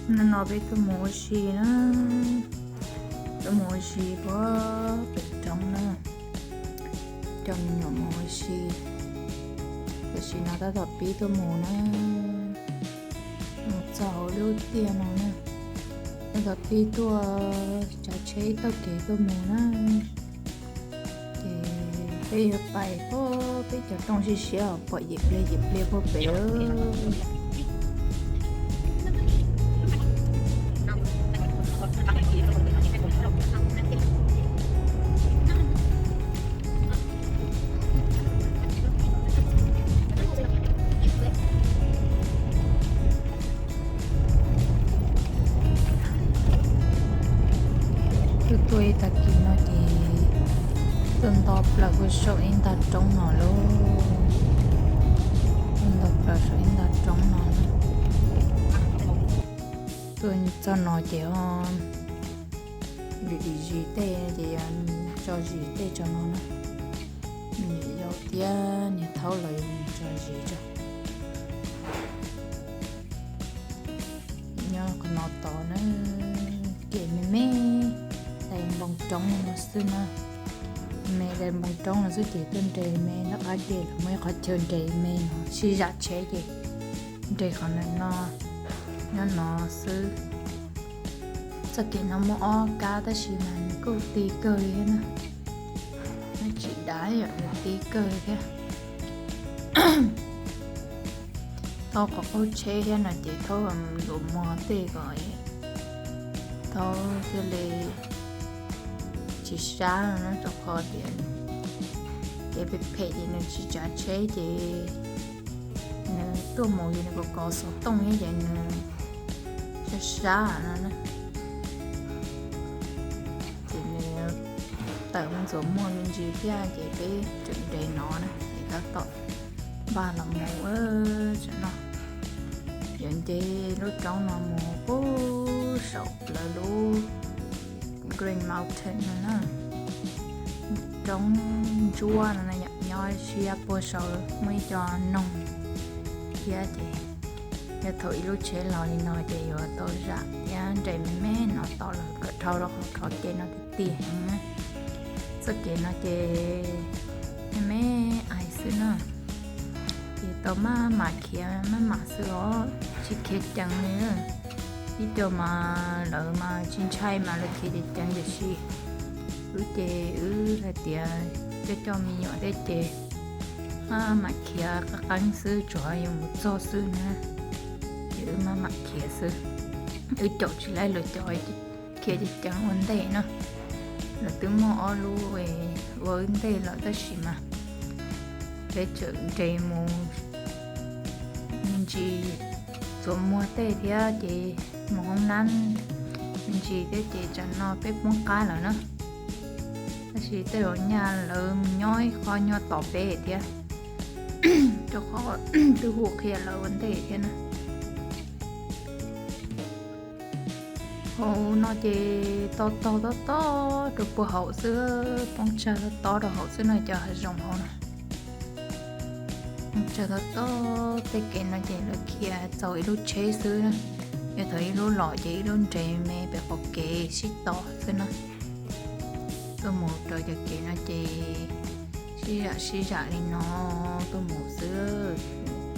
Hnub no peb tuaj mus ua si na, tuaj mus ua si puag pem roob na, coj me nyuam mus ua si, tam sim no tab tom pib tuaj mus na, mus txog hauv lub tiaj no na, tab tom pib tuaj tsav tsheb taug kev tuaj mus na. Ces peb yuav pais puag peb cov rooj siab siab pom yim pliag yim pliag puag pem. Tuaj tuaj ib tag kis no ces tuaj nto plaws puag saum ib ntag roob no lauj. Tuaj nto plaws saum ib ntag roob no. Tuaj txog no ces ho dim dim zis tej ces yog tso zis tej tso no na. Niam yau thiab niam thaub lawv tso zis tso. Nyob qhov no tod na, kev me me, dai npoo roob no xwb na. Me dai npoo roob no xwb ces tuaj nres me nram qab ke los muaj ib qhov chaw nres me no sib zam tsheb ces nres qhov ntawm no, nyob no xwb. Txoj kev no muaj ob kab tab sis mas nws kuj ti kawg li thiab na. Nws tsis dav yom, nws ti kawg li thiab. Thaub qhov qaub tsheb thiab no ces thaub ntxuav muag tej kom thaub thiaj li tsis sab no na, rau qhov tias kev phem phem ces nws tsis tsav tsheb ces nws tuaj mus ces nws kov kov xov tooj thiab ces nws sab sab no na. Ces nws tawm mus ntxuav muag me ntsis thiab ces peb tseem nres no na, ces tab tom npaj los mus tam no. Yuav nce lub roob no mus puag saum lawv lub Green Mountain no na, roob ntsuab no na, nyob siab puag saud muaj ib co noog thiab ces yog thaum ib lub tsheb los li no ces yuav tau zam thiab nres me me no tos lawm kom dhau rau qhov kev no tiag tiag heev na. Txoj kev no ces me me ais xwb na, ces tau maj mam khiav maj mam xwb os, tsis khiav ceev li. Ib co mas lawv mas tsis ntshai mas lawv khiav ceev ceev tiam sis wb ces wb hais tias coj coj me nyuam thiab ces maj mam khiav qeeb qeeb xwb, tsuas yog mus txog xwb na, ces wb maj mam khiav xwb. Wb caum tsis laib lawv cov khiav ceev ceev ua ntej na. Lawv twb muaj ob lub ua wb ntej lawm tab sis mas peb tseem nres mus me ntsis, ntxuav muag tej thiab ces mus hoob nab me ntsis thiab ces tsam no peb poob qab lawm na. Tab sis tej zaum nyaj lawv mus nyob ib qho nyob tos peb thiab, rau qhov twb hu qhia lawv ua ntej thiab na. Hauv no ces to taug tob tob rau puag hauv xwb, poob tsag tob tob rau hauv xwb no, cov hav zoov hauv no. Poob tsag tob tob, tej kev no ces lawv khiav txaus ib lub tsheb xwb na, yog thaum ib lub los ces ib lub nres me pem qaum kev sib tos xwb na. Tuaj mus rau cov kev no ces sib zam sib zam li no tuaj mus xwb.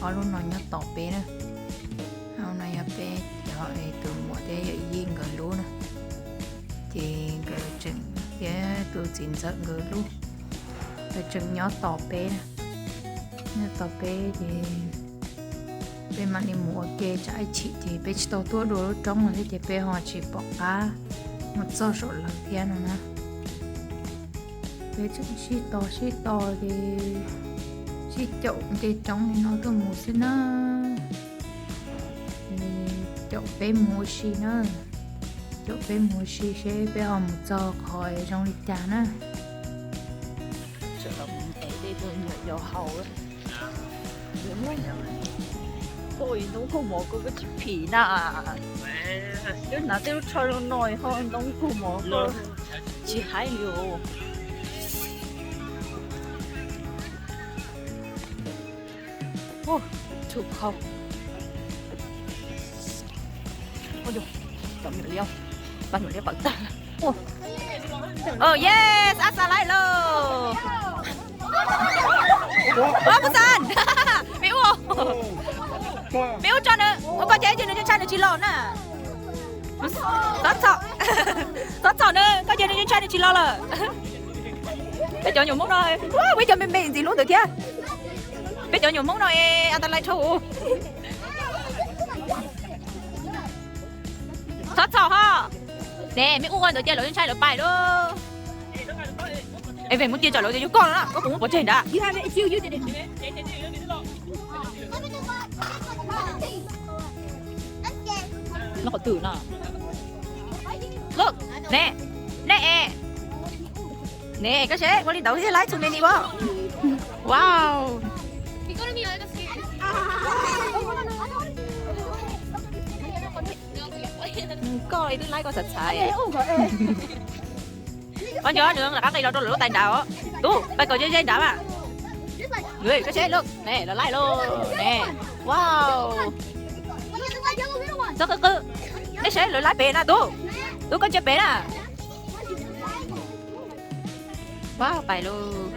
Ob lub no nyob tos peb na. Ob lub no yog peb cov tus muam thiab yawm yij nkawd lub na, ces nkawd tseem, thiab tus txiv ntxawm nkawd lub, nkawd tseem nyob tos peb na. Nyob tos peb ces peb mam li mus ua ke, tsam ib chim ces peb tsis tau tuaj dua lub roob no thiab ces peb ho tsis pom qab mus txog saum lawv thiab no na. Peb tseem sib tos sib tos ces sib caum nce roob li no tuaj mus xwb na. Caum peb mus ua si na, caum peb mus ua si seb peb ho mus txog qhov zoo li cas na. Tseem los mus ntes tej tus nyuam yaus haus. Koj ib ntoob kaug mov koj tsis phim na. Twb hnav tej lub tsho zoo no ho ntoob kaug mov koj tsis haib li os. Tsum qhau. Ua, cov me nyuam liab, pab nyuam liab pawv tag. Ua, oh yes, ab xa laib lauj. Ua, kuv xav, me ub, me ub tso nws, ua koj ces nws ntshai nws tsis los na. Txhob txhom, txhob txhom nws, koj ces nws ntshai nws tsis los lawm. Peb cov nyuam Hmoob no, ua, peb cov me me ntxim hlub ntawd thiab. Peb cov nyuam Hmoob no es an ta lais dhau. Txhob txhom ho. Ne, me ub ua ntawd ces lawv ntshai lawv pais lauj. Es muab cia tsam lawv tias yog koj no na, koj puas muab pov tseg nrad? Lub qhov twg no? Look, ne, ne es. Ne, koj seb ua li ntawd thiaj laib txhua me li as. Wow. Koj twb laib koj txhav txhav. Koj nco nws rov qab nqis los rau lawv lub tais nrad os. Tub, pais kom ze ze nrad mas. Koj seb, look, ne, lawv laib lauj, ne. Wow. Txhob qw qw. Nej saib lawv laib pem na tub. Tub, koj ntsia pem na. Wow, pais lauj.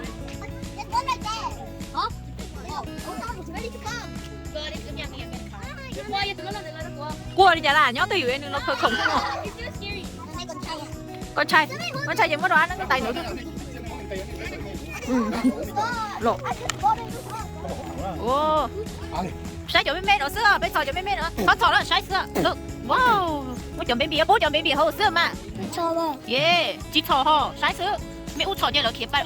Quaj li cas lam nyob twj ywm nws los khaws khoom xwb no. Koj ntshai, koj ntshai ces muab rau ab nab koj tais ntawd. Los. Saib cov me me no xwb, peb txhom cov me me no, txhob txhom los saib xwb. Wow, muab cov baby, pub cov baby hauv xwb mas. Ye, tsis txhom ho, saib xwb. Me ub txhom ces lawv khiav pais.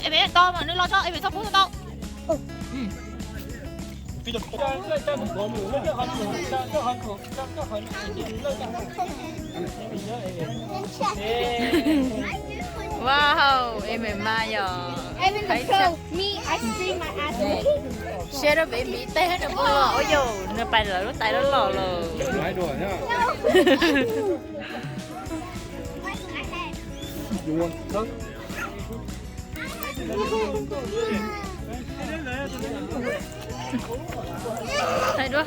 Es me to mas nws los tso, es me txhob pub tau. Wow, es me mas yog. Siab rau baby tej nws puas los, ua yau nws pais lawv lub tais loj los lawm. Hais dua.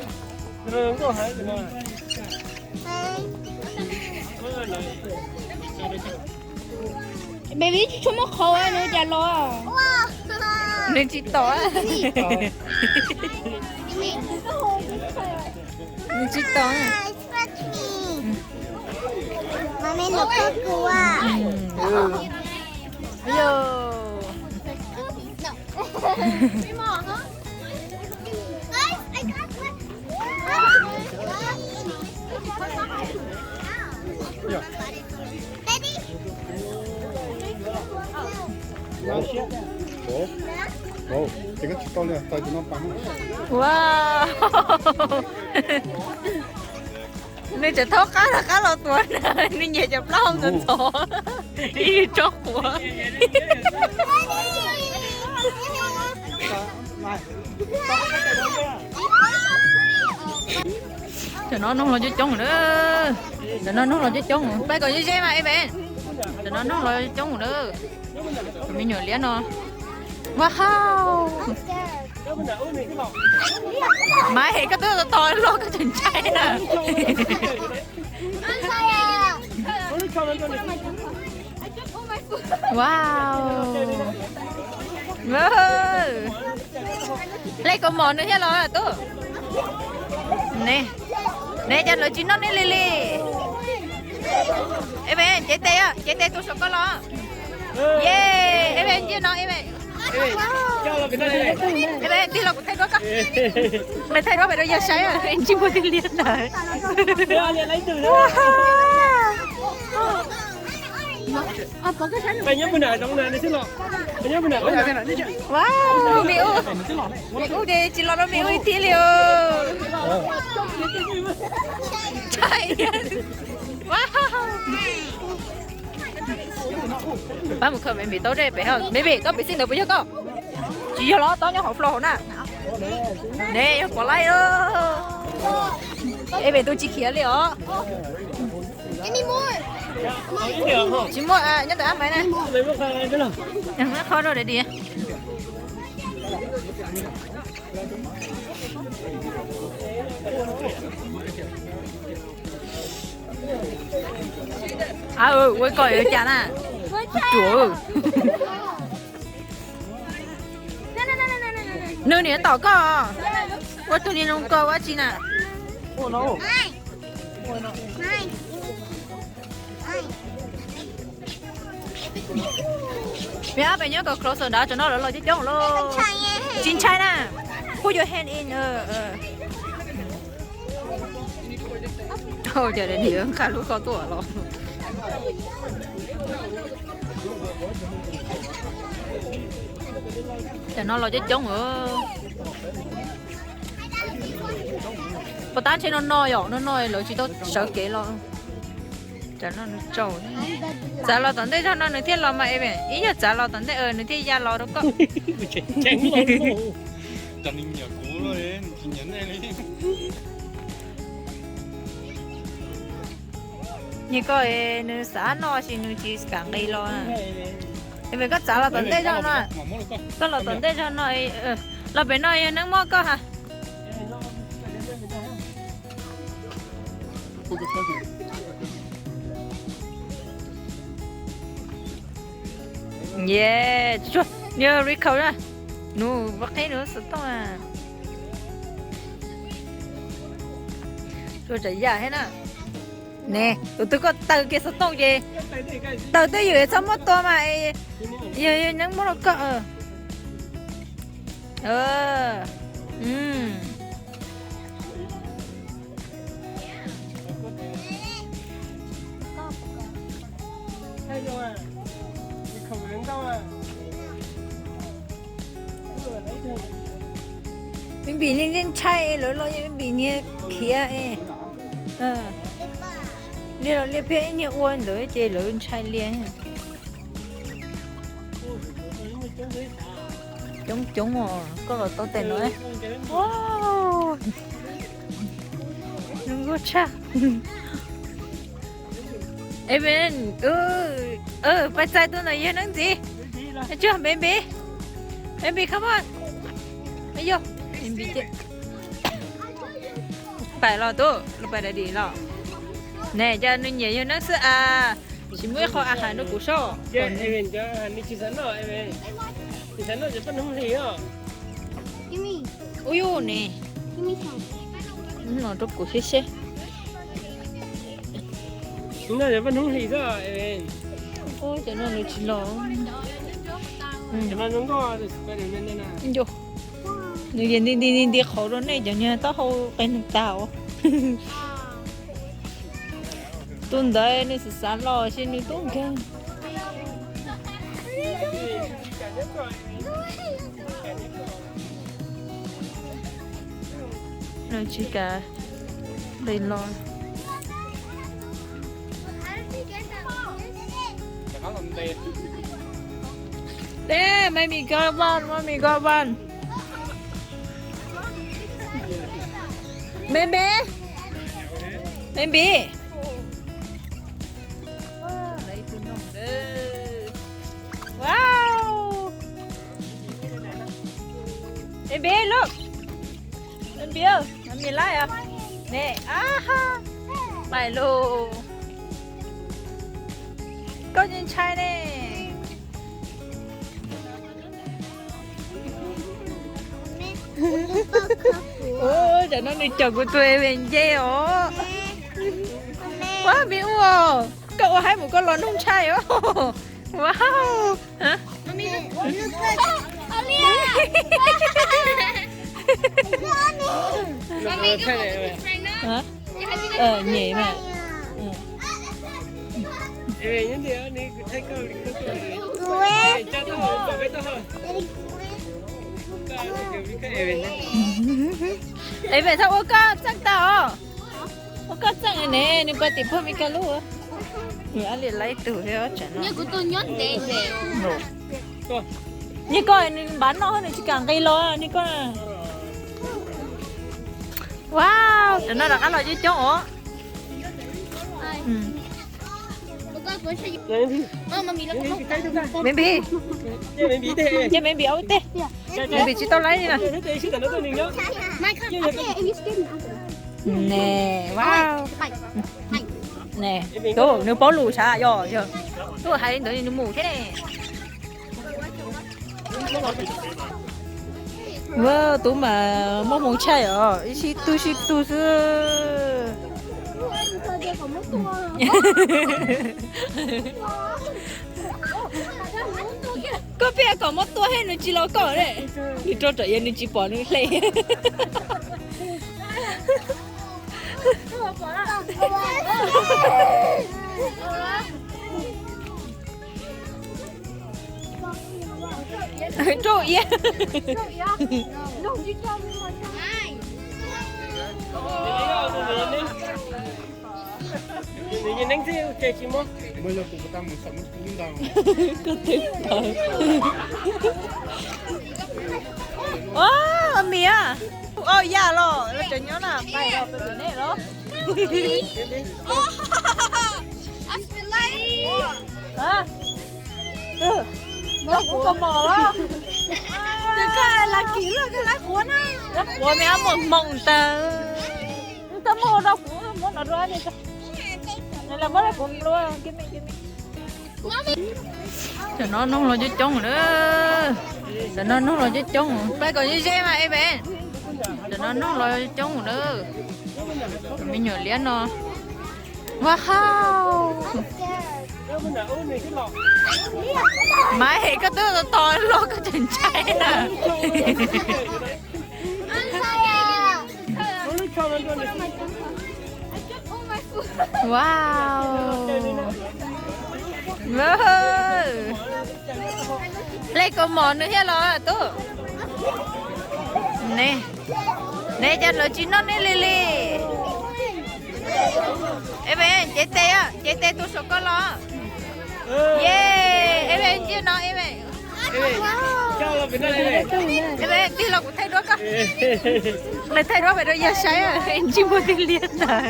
Baby tsis tshua muaj qhauv nws cas los. Nws tsis tom. Nws tsis tom. Ayo. Wow. Nws tseem thaub qab rov qab los tuav na, nws nyiam cov plaub hau ntxhov ntxhov ib tsob quav. Cov no noog los coob coob na. Cov no noog los coob coob, peb kom ze ze mas eb. Cov no noog los coob na. Cov me nyuam liab no. Wow. Maiv, koj twb tos tos los koj tseem ntshai na. Wow. Hle kaus mom nws thiaj los tub. Ne, ne cas lawv tsis noj nej li li. Eb, cev tes, cev tes tus saum koj los. Ye, eb, ntsia no eb. Eb, tig los kuv thaij duab koj. Thaij duab pem rau yawg saib, ntsej muag tiag liab ntawd. Wow, me ub, me ub ces tsis los rau me ub ib tib li os. Wow. Pab mus khaws baby taub dej pem, baby taub pem xij ntawd puas yog koj? Tsis yog los, taub nyob hauv floor hauv na. Ne yog pom laib. Eb, tus tsis khiav li os. Tsis muaj, nyob ntawm ab maiv na. Qhov rau dai di. Ua koj yuav cas na? Ruam. Nws niam tom koj. Ua tus niag zoo koj ua tsi na? Mira pem nyob kom close nrad, cov no lawv los coob coob lauj. Tsis ntshai na. Put your hand in. Cov niag nqa lub koj tuaj los. Cov no los coob coob. Puas tab ntshe no no yom, no no lawv tsis tau sawv kev los. Cov no nws tsaus. Txav los tom ntej zog no nws thiaj los mas Evan, ib nyuag txav los tom ntej nws thiaj ya los rau koj. Niag koj nws xav noj sis nws tsis kam nqis los. Evan koj txav los tom ntej zog no. Koj los tom ntej zog no, los pem no yog neeb muab koj ha. Ye, tsuag, nws recall na. Nws ua qhib nws xov tooj na. Tsuag tsam yam thiab na. Ne, tus twg koj taws kiag xov tooj ces taws twj ywm txhob muab tua mas. Yog yog neeb muab rau koj. Baby niag ntshai lawv los, Baby niag khiav. Liaj los liaj phiab ib niag ua ntawd ces lawv ntshai liaj. Coob coob os, koj los tau tes no. Zoo nkauj tshaj. Evan, pais txais tus ntawm yawg neeb ntxiv. Tsuag, Baby. Baby, come on. Yog Baby ces pais los tub, los pais daddy los. Ne, cas nws nyiam yawg neeb xwb as. Tsis muaj ib qho a has rau kuv soj. Ua yus ne. No rau kuv seb seb. Cov no nws tsis los. Nws yeej nti nti nti nti qhauv rau nej cov niag taub hau qe nws tas os. Tus ntawd nws xav xav los ces nws tub nkeeg. Nws tsis kam nqis los. Ê, mày mì gò Vân, mày mì gò Vân. Baby. Baby. Wow. Baby, look. Baby ơi, mày mì lái à? Nè, aha. Mày lù. Koj ntshai ne. Ua, tam no nws coj kuv tus Evan nce os. Ua, me ua, koj ua haib mus koj los nug ntshai os. Wow. Hả? Ờ, nhẹ mà. Ừ. Ê, mẹ sao ua koj txeej tau? Ua koj txeej ne, nws pais tim phuaj Mes Kas lub. Nws ab li laib tug thiab tsam no. Niag koj nws npav noj nws tsis kam nqis los niag koj. Wow, tam no rov qab los coob coob os. Maybe. Cia maybe ua teb. Maybe tsis tau laib li na. Nè, wow. Ne, tus nws paub lus sav yog yog, tuaj hais li ntawd nws mus thiab ne. Ua tub mas muaj hmoo tshaj os, ib sib tug sib tug xwb. Koj pheej kom muab tua thiab nws tsis los koj ne. Nws rau tsam yog nws tsis pom nws hle. Rau iab. Koj twb tau. Ua, mis a. Ua yam los, los tseem nyob na, pais los pem nej los. Los kuv kos mom los. Ces koj laj kis loj koj laj quav na. Laj quav me ab muaj hmoo tas. Tau muab ua rau kuv, muab no rau. Tam no noog los coob coob na. Tam no noog los coob coob, pab kom ze ze mas Evan. Tam no noog los coob coob na. Me nyuam liab no. Wow. Maiv, koj twb tos tos los koj tseem ntshai na. Wow. Hle kos mom nws thiaj los tub. Ne, ne cas lawv tsis noj nej li li. Evan, cev tes, cev tes tus saum koj los. Ye, Evan ntsia no Evan. Evan, tig los kuv thaij duab koj. Lawv thaij duab pem rau yawg saib, ntsej muag twb liab tawv.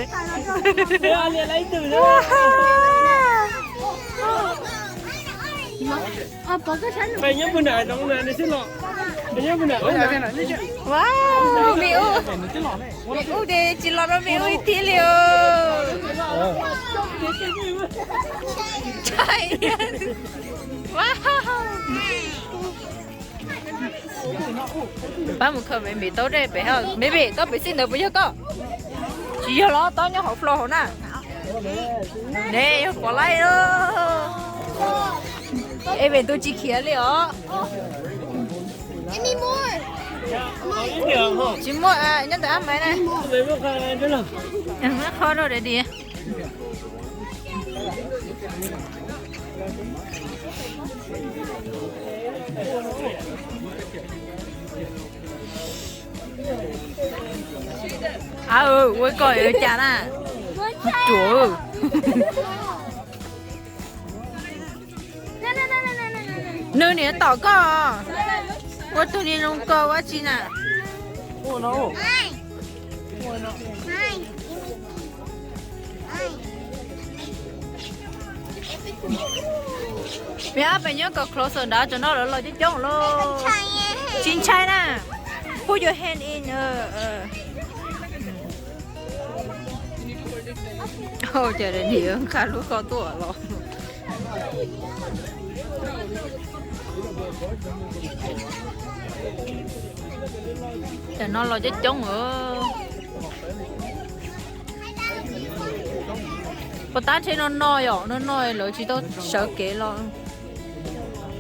Wow, me ub, me ub ces tsis los rau me ub ib tib li os. Ntshai. Wow. Pab mus khaws me me taub dej pem, me me taub pem xij ntawd puas yog koj? Tsis yog los, taub nyob hauv floor hauv na. Ne yog pom laij. Evan tus tsis khiav li os. Tsis muaj, nyob ntawm ab maiv na. Qho rau daddy. Aw, ua koj yuav cas na? Ruam. Nws niam tom koj. Ua tug niag zoo koj ua tsi na? Peb ab pem nyob kom close nrad, tam no lawv los coob coob lauj. Tsis ntshai na. Put your hand in. Ces niam nqa lub koj tuaj los. Tam no los coob coob. Puas tab ntshe no no yom, no no lawv tsis tau sawv kev los.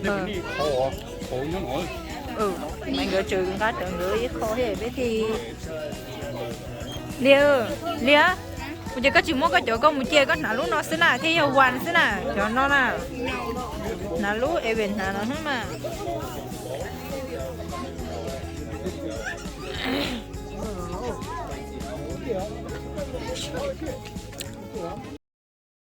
Nkawd tseem nqa rawv nkawd ib qho thiab peb thiaj. Liam, Liam, ua cas koj tsis muab koj cov koj mus cia, koj hnav lub no xwb na, thiaj yog one xwb na, cov no na. Hnav lub Evan hnav no xwb mas.